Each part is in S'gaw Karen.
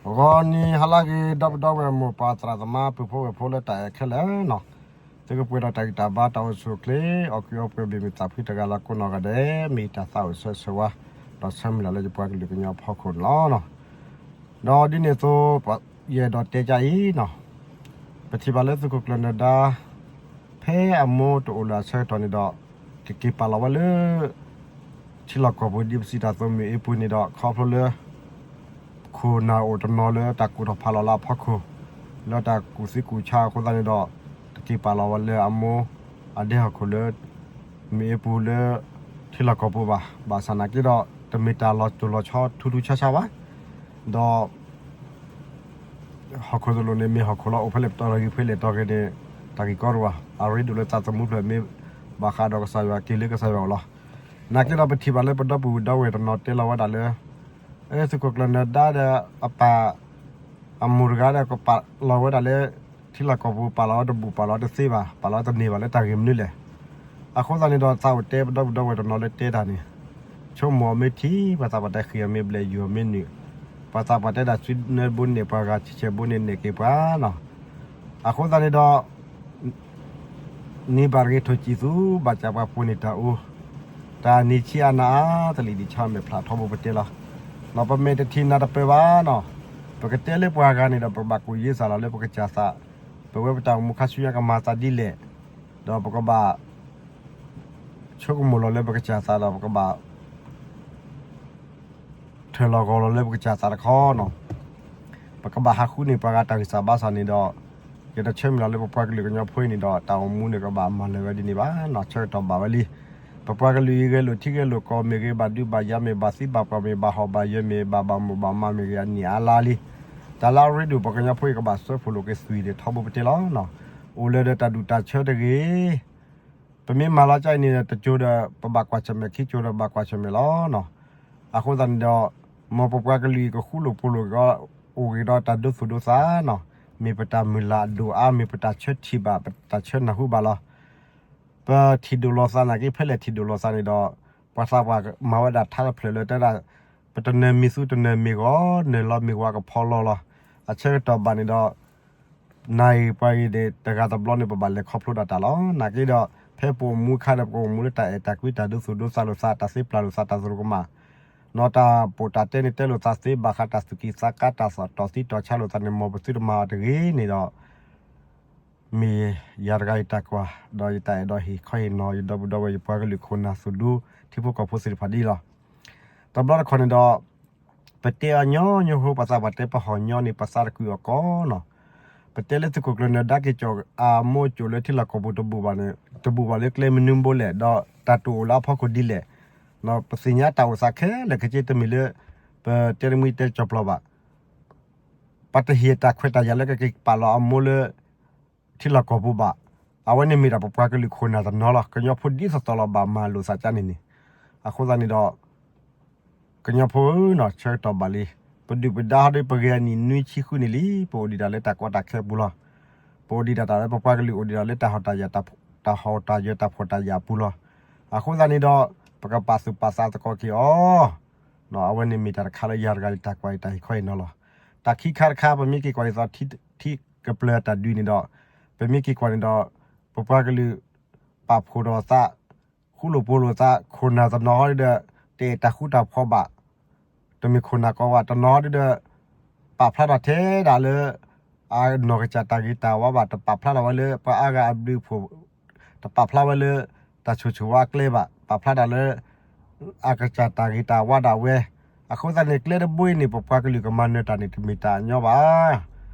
ဂီၤနံၤဟါလၢအဂ့ၤ ဒီပုၢ်ဒီဝဲၢ်မိၢ်ပၢ်သရၣ်သမါ ပုၢ်ဖိဝဲၢ်ဖိလၢတၢ်အဲၣ်ခဲလၢာ်နီၤ, သုကပှဲၤဒီးတၢ်ဂံၢ်တၢ်ဘါ တၢ်အိၣ်ဆူၣ်အိၣ်ချ့ အီၣ်ကုးအီပှဲၤ ဘ့ၣ်မုာ်သးဖှံတဂၤလၢ်ကိးနီၢ်ဂၤဒဲး မ့ၢ်တၢ်သးအိၣ်ဆၢဂ့ၤဆၢဝါ ဒီးဆၢမုၢ်လၢ်လၢယပှၤကလုာ်ကညီအဖီခိၣ်န့ၣ်လီၤ. ဒီးဒ်န့ၣ်အသိး ယအဲၣ်ဒိးတဲကါအံၤနီၤ, ပထံၣ်ဘၣ်လၢသုးခိၣ်ကျၢၢ်နၢၤဒါ ဖဲအမိၢ်တအိၣ်လၢၤအဆၢကတီၢ်န့ၣ်ဒီး ကက့ၤပာ်လီၤဝဲလၢ ထံလီၢ်ကီၢ်ပူၤ ဒ်ပစံးတၢ်အသိး မ့ၢ်အ့ပူၤန့ၣ်ဒီး ခီဖျိလၢ ခိၣ်နၢ်အိၣ်တနီၤလၢတၢ်ကူၣ်ထီၣ်ဖးလီၤလၢအဖီခိၣ် လၢတၢ်ကူၣ်သံကူၣ်ဆါအဃိသတးန့ၣ်ဒီး တက့ၤပာ်လီၤဝဲလၢအမိၢ်အဒဲဟီၣ်ခိၣ်လၢ မ့ၢ်အ့ပူၤလၢ ထံလီၢ်ကီၢ်ပူၤဘၣ်. ဘၣ်ဆၣ်နာ်က့ဒီး တမ့ၢ်တၢ်လီၤတိၢ်လီၤဆီထူထူဆါဆါဘၣ်. ဒီး ဟီၣ်ခိၣ်တလိာ်န့ၣ် မ့ၢ်ဟီၣ်ခိၣ်လီၤ. အိၣ်ဖဲလဲၣ်ပတီၢ်ဂ့ၤ ဖဲလဲၣ်တီၢ်ဂ့ၤန့ၣ် တၢ်ဂ့ၢ်ကီတအိၣ်ဘၣ်. အရ့ဒိၣ်လၢသးသမူဖျၢၣ်မ့ၢ်ဘၣ်ဃးဒီးကစၢ်ယွၤ က့ၤလၢကစၢ်ယွၤအအိၣ်လီၤ. နာ်က့ဒီးပထံၣ်ဘၣ်လၢပဒီပုၢ်ဝဲၢ်ဒီဝဲၢ်တနီၤတဲလီၤဝဲဒၣ်လၢ သုးခိၣ်ကျၢၢ်နၢၤဒါဒီး အပၢ် အမိၢ်တဂၤဒီး ကပာ်လီၤဝဲဒၣ်လၢ ထံလီၢ်ကီၢ်ပူၤ ပာ်လီၤဝဲတဘူၣ် ပာ်လီၤဝဲတသ့ဘၣ် ပာ်လီၤဝဲတန့ၢ်ဘၣ်လၢတၢ်ဂ့ၢ်မနုၤလဲၣ်. အဃိသတးန့ၣ်ဒီး သးအိၣ်တဲပဒီပုၢ်ဝဲၢ်ဒီဝဲၢ်တနီၤလၢတဲတၢ်န့ၣ် ဆိကမိၣ်အီၤမ့ၢ်ထံ ပှၤသးပှၢ်တဲဃံၤအီၤမ့ၢ်ဘျဲၣ် ယူၢ်အီၤမ့ၢ်နုာ်, ပှၤသးပှၢ်တဲဒၣ် စုနဲဘိန့ၣ်ပှၤဂၤ ဆံဆဲးဘိန့ၣ်နဲၣ်က့ၤပှၤနီၤ. အဃိသတးန့ၣ်ဒီး နံၤဘၣ်တဂ့ၤ ထိၣ်စံၣ်သူ ဘၣ်ဆၣ်ပှၤပိာ်န့ၢ်တၢ်အူ, တၢ်နံၤဆံးအနၤအါ သလံၤဒံးဆါမဲာ်ဖျးထီဘိပတဲလီၤ. နီၤ ပမဲာ်တထံၣ်နၤတပၢၢ်ဘၣ်နီၤ, ပကတဲလၢပှၤဂၤန့ၣ်ဒီး ပကဘၣ်ကူၣ်ယ့စၢ်လီၤလၢပကစၢ်သး, ပဝဲပတၢ်အိၣ်မူခါဆူညါကမၤသးဒ်လဲၣ်, ဒီးပကဘၣ် ဆိကမိၣ်လီၤလၢပကစၢ်သးဒီး ပကဘၣ် ထၢၣ်လီၤဂီၤလီၤလၢပကစၢ်သးတခီနီၤ. ပကဘၣ်ဟးဃုန့ၢ်ပှၤဂၤတၢ်ဂံၢ်စၢ်ဘါစၢ်န့ၣ်ဒီး ယတဆၢမုၢ်လၢ်လၢပပှၤကလုာ်ကညီဖိအံၤန့ၣ်ဒီး တၢ်အိၣ်မူန့ၣ်ကဘၣ်မၤလၢာ်ဝဲဒ်န့ၣ်ဘၣ်နီၤ. ဆၢကတီၢ်ဘၣ်ဝဲလံ. ပပှၤကလုာ်အံၤ ဂဲၤလိာ်ထံဂဲၤလိာ်ကီၢ်မ့ၢ်ဂ့ၤ ဘၣ်ဒုးဘၣ်ယၤမ့ၢ် ဘၣ်သံဘၣ်ပှၢ်မ့ၢ် ဘၣ်ဟီၣ်ဘၣ်ယၢၤမ့ၢ် ဘၣ်ဘၣ်မိၢ်ဘၣ်မးမ့ၢ်ဂ့ၤ အနံၣ်အါလါလံ. တၢ်လၢအရ့ဒိၣ် ပှၤကညီဖိအံၤကဘၣ်စၢဖှိၣ်လိာ်က့ၤသွံၣ်န့ၣ် ထီဘိပတဲလီၤ. အိၣ်လၢဒီးတၢ်ဒူၣ်တၢ်ဆၢတဂ့ၤ ပမ့ၢ်မၤလီၤကါအံၤန့ၣ် တကၠိၤဒီး ပဘၣ်ကွၢ်ဆၢၣ်မဲာ် ခံကၠိၤဒီးဘၣ်ကွၢ်ဆၢၣ်မဲာ်လီၤနီၤ. အဃိသတးန့ၣ်ဒီး မ်ပပှၤကလုာ်အံၤကဃူလိာ်ဖိးလိာ်က့ၤ အိၣ်ဂ့ၤဒီးတၢ်ဒိသူၣ်ဒိသးနီၤ. မ့ၢ်ပတၢ်မုၢ်လၢ်အဒိၣ်အါ မ့ၢ်ပတၢ်ဆၢထံၣ်ဘၣ် ပတၢ်ဆၢနၢ်ဟူဘၣ်လီၤ. ပထံၣ်ဒိၣ်လိာ်သးနာ်က့ ဖဲလဲၣ်ထံၣ်ဒိၣ်လိာ်သးန့ၣ်ဒီး ပှၤသးပှၢ်မၤဝဲဒၣ်ထါတဖျၢၣ်လၢတဲဒၣ် ပတနၢၤမံၤသူတနၢၤမံၤဂီၤ နၢၤလီၤမ့ၢ်ဝါကဖီလီၤလီၤ. အဆၢကတီၢ်ဘၣ်န့ၣ်ဒီး နၤအံၤပှၤအံၤန့ၣ် တဂၤတဘျီန့ၣ် ပဘၣ်လဲၤခီဖျိဒၣ်တၢ်လီၤ. နာ်က့ဒီး ဖဲပအိၣ်မူအခါဒီး ပကအိၣ်မူလၢတၢ်အဲၣ်တၢ်ကွံ တၢ်ဒိသူၣ်ဒိသးလိာ်သး တၢ်သ့ပျၢ်လိာ်သး တၢ်သရူးကမၣ် နီၢ်တၢ်ပိာ်တၢ်တဲန့ၣ် တဲလိာ်သးသ့ ဘၣ်ဃးတၢ်သူၣ်ကံၢ်သးကါ တၢ်သးတီၢ်သံတီၢ်ဆါလိာ်သးန့ၣ် မ်ပသုတမၤအီၤတဂ့ၤန့ၣ်ဒီး မ့ၢ်ယၤတဂၤယတၢ်ကွၢ် ဒီးယတၢ်အဲၣ်ဒိးဟ့ၣ်ခီဟ့ၣ်နီၤ ယဒီပုၢ်ဒီဝဲၢ် ယပှၤကလုာ်ခိၣ်နၢ်သူၣ်ဒူ ထံဖိကီၢ်ဖိသ့ၣ်တဖၣ်ဒ်အံၤလီၤ. တဘျီတခီၣ်န့ၣ်ဒီး ပတဲအီၤညီညီဖိ ပှၤသးပှၢ်တဲပဟီၣ်ညီန့ၣ် ပသးတကွံာ်အီၤကီးနီၤ. ပတဲလၢသုးခိၣ်ကျၢၢ်နၢၤဒါက့ၤကၠီၣ်အမိၢ်ကၠိၣ်လၢထံလီၢ်ကီၢ်ပူၤတဘူၣ်ဘၣ်န့ၣ် တဘူၣ်ဘၣ်လၢကျဲမနုၤဘိလဲၣ် ဒီးတၢ်တအိၣ်လၢအဖီခိၣ်ဒ်လဲၣ်. ပသ့ၣ်ညါတၢ်အိၣ်သးခဲလၢာ်ခဲဆ့ တမ့ၢ်လၢ ပတဲတမှံတဲကၠီၣ်ပျီဘၣ် ပှၤတဟ့ၣ်တၢ်ခွဲးတၢ်ယာ်လၢကက့ၤပာ်လီၤအမိၢ်လၢ ထံလီၢ်ကီၢ်ပူၤဘၣ်. အဝဲန့ၣ်မ့ၢ်ဒၣ်ပပှၤကလုာ်ခိၣ်နၢ်တနီၤလီၤ. ကညီဖိဒ်သိးသိးလီၤ ဘၣ်မၤလိာ်သးကါန့ၣ်န့ၣ်. အဃိသတးန့ၣ်ဒီး ကညီဖိဧၢနီၤ ဆၢကတီၢ်ဘၣ်လံ. ပဒုၣ်ပဒါဟီဒီး ပဂ့ၤအနံၣ်နွံဆံဃုန့ၣ်လံ. ပအိၣ်ဒံးတၢ်လၢတၢ်ကီတၢ်ခဲအပူၤလီၤ. ပအိၣ်ဒံးတၢ်လၢ ပပှၤကလုာ်အိၣ်ဒံးတၢ်လၢ တၢ်ဟီၣ်တၢ်ယၢၤတၢ်ဖှီၣ်တၢ်ယာ်အပူၤလီၤ. အဃိသတးန့ၣ်ဒီး ပကပာ်သူၣ်ပာ်သးသကိးက့ၤအီၤ အဝဲန့ၣ်မ့ၢ်တၢ်တခါလၢယၤတဂၤယတၢ်ကွၢ်အံၤ တၢ်ဟ့ၣ်ခီဟ့ၣ်နီၤလီၤ. တၢ်ခံခါတခါ ပမ့ၢ်က့ၤကွၢ်ဒ်သိး ထံကပျၢၤတၢ်ဒုးန့ၣ်ဒီး ပမ့ၢ်က့ၤကွၢ်န့ၣ်ဒီး ပပှၤကလုာ် ပာ်ဖှိၣ်ဒီးသး ဃူလိာ်ဖိးလိာ်သး ခိၣ်နၢ်တနီၤဟီဒီး တအဲၣ်တၢ်ဃူတၢ်ဖိးဘၣ်. တမ့ၢ်ခိၣ်နၢ်ကိးဂၤ တနီၤဟီဒီး ပာ်ဖျါထီၣ်ထဲဒၣ်လၢ အနီၢ်ကစၢ်တၢ်ဂ့ၤတၢ်ဝါဘၣ်, တပာ်ဖျါထီၣ်ဝဲလၢပှၤအါဂၤအဘျုးအဖှိၣ်, တပာ်ဖျါဝဲလၢ တၢ်ဆိၣ်ဆိၣ်ဝါအကျဲဘၣ်, ပာ်ဖျါထီၣ်လၢ အကစၢ်တၢ်ဂ့ၤတၢ်ဝါဒၣ်ဝဲ. အဃိသတးန့ၣ် ကျဲတဘိအံၤန့ၣ် ပပှၤကလုာ်ကမၤနၢၤတၢ်န့ၣ် တမ့ၢ်တၢ်အညီဘၣ်.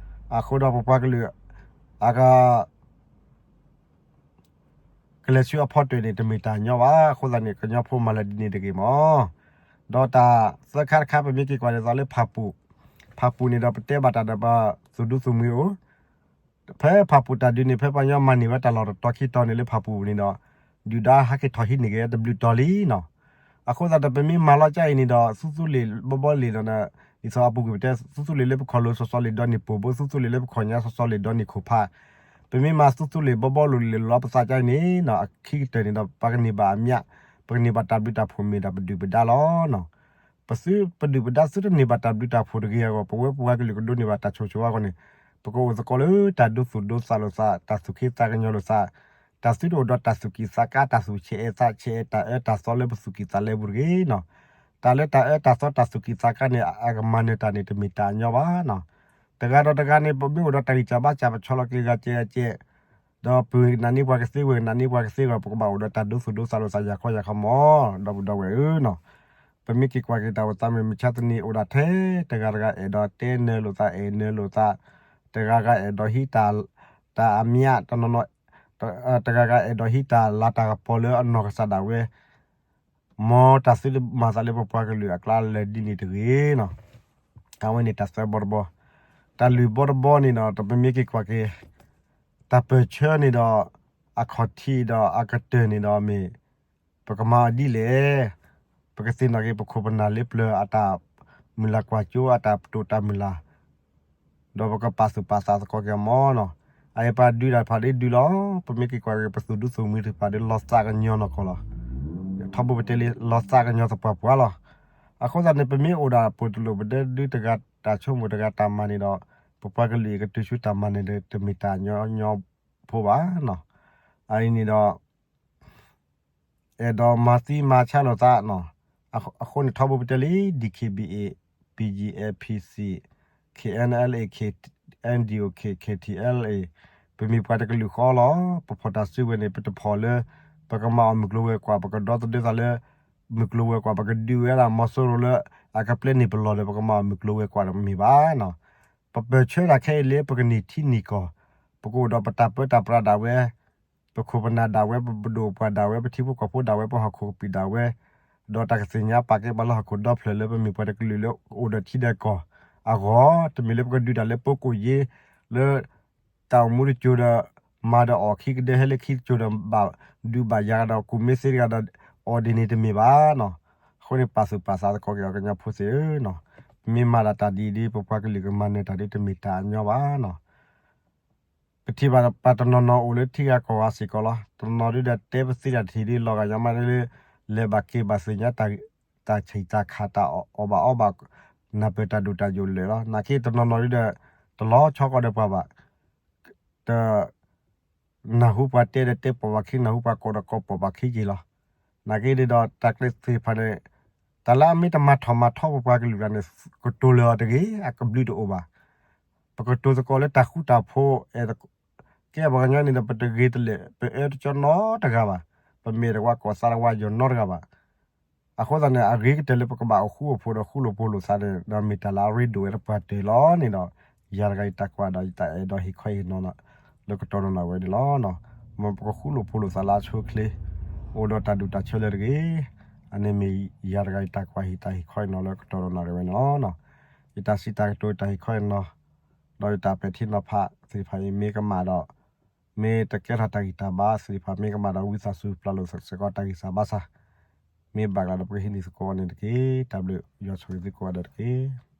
အဃိဒီးပပှၤကလုာ် အက ကလဲၤဆူအဖီတၢၢ်န့ၣ် တမ့ၢ်တၢ်ညီဘၣ်. အဃိသတးန့ၣ် ကညီဖိမၤလၢဒ်န့ၣ်တဂ့ၤမး. ဒီးတၢ်သၢခါတခါ ပမ့ၢ်က့ၤကွၢ်ဒ်သိးလၢဖၣ်ပူၣ်, ဖၣ်ပူၣ်န့ၣ်ဒီး ပတဲဘၣ်တၢ်ဒီးပသူၣ်ဒူသူၣ်မှံအိၣ်, ဖဲဖၣ်ပူၣ်တၢ်ဒုးန့ၣ် ဖဲပှၤကညီမၤန့ၢ်ဝဲတၢ်လီၢ်တတီၤခံတီၤန့ၣ်လၢဖၣ်ပူၣ်န့ၣ်ဒီး ဒုၣ်ဒါဟဲက့ၤထီၣ်ဟံးန့ၢ်က့ၤတဘျုးတီၤလံနီၤ. အဃိသတးဒီး ပမ့ၢ်မၤလီၤကါအံၤန့ၣ်ဒီး သူသူလ့ၤဘီဘီလ့ၤဒီး ဒ်သိးအပူၤကွံာ်ပတဲ သူသူလ့ၤလၢပခီၣ်လိၤ စီၤစီၤလ့ၤဒီနံၣ်ပိၢ်ဘိ, သူသူလ့ၤလၢပခီၣ်ညါ စီၤစီၤလ့ၤဒီနံၣ်ခိၣ်ဖး, ပမ့ၢ်မၤသူသူလ့ၤဘီဘီလိၤလိၤလီၤပသးကါအံၤန့ၣ် အခံကတၢၢ်န့ၣ်ဒီး ပကန့ၢ်ဘၣ်အမြတ်, ပကန့ၢ်ဘၣ်တၢ်ဘျုးတၢ်ဖှိၣ်မ့ၢ်ဒၣ်ပဒုၣ်ပဒါလီၤ. ပသုပဒုၣ်ပဒါသုတန့ၢ်ဘၣ်တၢ်ဘျုးတၢ်ဖှိၣ်တဂ့ၤအဂီၢ် ပဝဲပပှၤကလုာ်ကဒိးန့ၢ်ဘၣ်တၢ်ဆိၣ်ဂ့ၤဆိၣ်ဝါအဂီၢ်န့ၣ် ပကအိၣ်သကိးလၢတၢ်ဒိသူၣ်ဒိသးလိာ်သး တၢ်သူၣ်က့သးကညီၤလိာ်သး, တၢ်သုတအိၣ်ဒီးတၢ်သူၣ်ကံၢ်သးကါ တၢ်သူၣ်ဆဲးအဲးသးဆဲးအဲး တၢ်အၢတၢ်သီလၢပသူၣ်ကံၢ်သးလဲပူၤတဂ့ၤနီၤ. တၢ်လၢတၢ်အၢတၢ်သီတၢ်သူၣ်ကံၢ်သးကါန့ၣ် အကမၤနၢၤတၢ်န့ၣ် တမ့ၢ်တၢ်ညီဘၣ်နီၤ. တဂၤဒီးတဂၤန့ၣ် ပမ့ၢ်အိၣ်ဒီးတၢ်ဂံၢ်စၢ်ဘါစၢ် ပဆီလီၤက့ၤဂၤကဲကဲ ဒီးပနာ်န့ၢ်ပှၤကသ့ ဝဲကနာ်န့ၢ်ပှၤကသ့အဂီၢ် ပကဘၣ်အိၣ်ဒီးတၢ်ဒိသူၣ်ဒိသးလိာ်သး ယၤခီယၤခီမး ဒီပုၢ်ဒီဝဲၢ်ဧၢနီၤ. ပမ့ၢ်က့ၤကွၢ်က့ၤတၢ်အိၣ်သးမုၢ်မဆါတနံၤအိၣ်ဒၣ်ထဲ တဂၤတဂၤအဲၣ်ဒိးတဲနၢၤလိာ်သး အဲၣ်နၢၤလိာ်သး, တဂၤဂၤအဲၣ်ဒိးဟံးတၢ် တၢ်အမံၤ တနီၤနီၤ, တဂၤဂၤအဲၣ်ဒိးဟံးတၢ်လၤတၢ်ကပီၤလၢအနီၢ်ကစၢ်ဒၣ်ဝဲ မ်တၢ်သုတမၤသးလၢပပှၤကလုာ်အကျါလၢာ်ဒ်န့ၣ်တဂ့ၤနီၤ. အဝဲန့ၣ်တၢ်သၢဘီတဘီ, တၢ်လွံၢ်ဘီတဘီန့ၣ်ဒီး ပမ့ၢ်က့ၤကွၢ်က့ၤ တၢ်ပၢၢ်ဆၢန့ၣ်ဒီး အခီၣ်ထံးဒီးအကတၢၢ်န့ၣ်ဒီးမ့ၢ် ပကမၤအီၤဒ်လဲၣ်. ပကသ့ၣ်နီၣ်က့ၤပခိၣ်ပနၢ်လၢပျၢၤအတၢ်မုၢ်လၢ်ကွၢ်စိ အတၢ်ပတိၢ်တၢ်မုၢ်လၢ် ဒီးပကပာ်သူၣ်ပာ်သးသကိးက့ၤအီၤမးနီၤ. အအံၤပှၤဒုးတၢ်တဖၣ်ဒ်ဒုးလီၤ. ပမ့ၢ်က့ၤကွၢ်က့ၤ ပသူၣ်ဒူသးမုာ်တဖၣ်ဒီး လီၤသးကညီၤနီၢ်ကီၢ်လီၤ. ထီဘိပတဲလံ လီၤသးကညီၤသပှၢ်ပှၢ်လီၤ. အဃိသတးန့ၣ် ပမ့ၢ်အိၣ်ဒၣ်ပိာ်တလိာ်ပဒဲဒုတဂၤတၢ်ဆိကမိၣ်တဂၤတၢ်မၤန့ၣ်ဒီး ပပှၤကလုာ်အံၤကတုၤဆူတၢ်မၤနၢၤဒီး တမ့ၢ်တၢ်ညီညီဖိဘၣ်နီၤ. အအံၤန့ၣ်ဒီး အဲၣ်ဒိးမၤသံမၤဆါလိာ်သးနီၤ. အဃိန့ၣ် ထီဘိပတဲလံ DKBA, BGF, PC, KNLA, KNDO, KTLA, ပမ့ၢ်ပှၤတကလုာ်ဃီလီၤ. ပဖီၣ်တၢ်စုကဝဲၤန့ၣ် ပတဖီၣ်လၢ ပကမၤအီၤမုၢ်ကျိၤဝဲၤကွာ် ပကဒီသဒၢသးလၢ မုၢ်ကျိၤဝဲၤကွာ် ပကဒုးဝဲဒၣ်မီၤစိရိၤလၢ အကပျဲန့ၢ်ပလီၢ်ဒီး ပကမၤအီၤမုၢ်ကျိၤဝဲၤကွာ်တမ့ၢ်ဘၣ်နီၤ. ပပၢၢ်ဆၢတၢ်ခဲအံၤလၢပကန့ၢ်ထံန့ၢ်ကီၢ်, ပကအိၣ်ဒီးပတၢ်ပၢတၢ်ပြးဒၣ်ဝဲ ပခိၣ်ပနၢ်ဒၣ်ဝဲ ပပဒိၣ်ပှၢ်ဒၣ်ဝဲ ပထံဖိကီၢ်ဖိဒၣ်ဝဲ ပဟီၣ်ခိၣ်ကပံာ်ဒၣ်ဝဲ, ဒီးတၢ်ကသ့ၣ်ညါပာ်ကဲပှၤလၢဟီၣ်ခိၣ်ဒီဖျၢၣ်လၢပမ့ၢ်ပှၤတကလုာ်လၢအိၣ်ဒီးထံဒီးကီၢ်အဂီၢ်, တမ့ၢ်လၢပကဒုးတၢ်လၢပိကိၣ်ယ့ လၢ တၢ်အိၣ်မူတစိၤဒီး မၤဒီးအီၣ်ခံကဒဲ ဟဲလၢခံတစိၤဒီး ဘၣ်ဒုးဘၣ်ယၤဒီး ကူၣ်မ့ၢ်သ့တဂၤဒီး အီၣ်ဒ်န့ၣ်တမ့ၢ်ဘၣ်နီၤ. အဃိန့ၣ် ပာ်သူၣ်ပာ်သးသကိးက့ၤအီၤ ကညီဖိသ့ၣ်ဧၢနီၤ. ပမ့ၢ်မၤဒၣ်တၢ်ဒ်အံၤဒီး ပပှၤကလုာ်ကမၤနၢၤတၢ်ဒီး တမ့ၢ်တၢ်အညီဘၣ်နီၤ. ပထံၣ်ဘၣ်ပှၤတနီၤနီၤအိၣ်လၢထံဂၤကီၢ်ဂၤစ့ၢ်ကီးလီၤ. တနီၤဒုဒီးတဲပသ့တၢ်တထံၣ်ဒ်လီၤဂာ်ညါမးလၢ လဲၤဘၣ်က့ၤဘၣ်သ့ၣ်ညါ တၢ်ဆံးတၢ်ခးတၢ်အီၣ်ဘၣ်အီဘၣ် နၢ်ပၢၢ်တၢ်ဒိၣ်တၢ်ယိာ်လၢာ်လီၤ. နာ်က့တနီၤနီၤဒုဒီး တလီၤဆီကီးဒီးပှၤဘၣ် တ နၢ်ဟူပှၤတဲဒီးတဲပိာ်ဘၣ်ခံ နၢ်ဟူပှၤကိးဒီးကိးပိာ်ဘၣ်ခံက့ၤလီၤ. နာ်က့ဒ်ဒီးတၢ်ကျဲသ့ၣ်တဖၣ်န့ၣ် တၢ်လၢအမ့ၢ်တမၤထီၣ်မၤထီပပှၤကလုာ်တဂၤန့ၣ် ကတိၤလၢအီၤတဂ့ၤ အကဘျုးတအိၣ်ဘၣ်. ပကတိၤသကိးလၢတၢ်ဃူတၢ်ဖိး အဲၣ် ကဲပှၤကညီန့ၣ်ဒီး ပတဂ့ၤတလဲၣ် ပအၢတကၠီနီတဂၤဘၣ်. ပမ့ၢ်တဝၤကီၢ်သးတဝၤယိာ်နီတဂၤဘၣ်. အဃိသတးန့ၣ် အဂ့ၤကတၢၢ်လၢပကဘၣ်အိၣ်ဃူအိၣ်ဖိးဒီးဃူလိာ်ဖိးလိာ်သးန့ၣ် ဒီးမ့ၢ်တၢ်လၢအရ့ဒိၣ်ဝဲတပှၢ်တၢၢ်လီၤန့ၣ်ဒီး ယၤတဂၤအံၤတၢ်ကွၢ်ဒီးယတၢ်အဲၣ်ဒိးဟ့ၣ်ခီဟ့ၣ်နီၤ လၢကတီၢ်နီၢ်နီၢ်ဝဲန့ၣ်လီၤ. မ်ပကဃူလိာ်ဖိးလိာ်သးလၢအဆိအချ့ အိၣ်ဒီးတၢ်ဒူၣ်တၢ်ဆၢလၢတဂ့ၤ. အန့ၣ်မ့ၢ်ယၤတဂၤအံၤတၢ်ကွၢ်ဟ့ၣ်တၢ်ဟ့ၣ်ခီဟ့ၣ်နီၤလၢကတီၢ်နီၢ်နီၢ်ဝဲန့ၣ်လီၤ. ယတၢ်စံးတၢ်ကတိၤတၢ်ဟ့ၣ်ခီဟ့ၣ်နီၤ ဒီးယတၢ်ပဲာ်ထံနီၤဖးသ့ၣ်တဖၣ်အံၤ မ့ၢ်ကမၣ်ဒီး မ့ၢ်တကဲထီၣ်တၢ်ဂံၢ်တၢ်ဘါသ့ၣ်တဖၣ် မ့ၢ်ကမၣ်ဒီးဝံသးစူၤပျၢ်လိာ်စ့ၢ်ကီးတၢ်ဂံၢ်စၢ်ဘါစၢ် မ့ၢ်ဘၣ်ကျါဒီးပကဟံးန့ၢ်သကိးန့ၣ်တက့ၢ်. တၢ်ဘျုးယွၤဆိၣ်ဂ့ၤသုကိးဂၤဒဲးတက့ၢ်.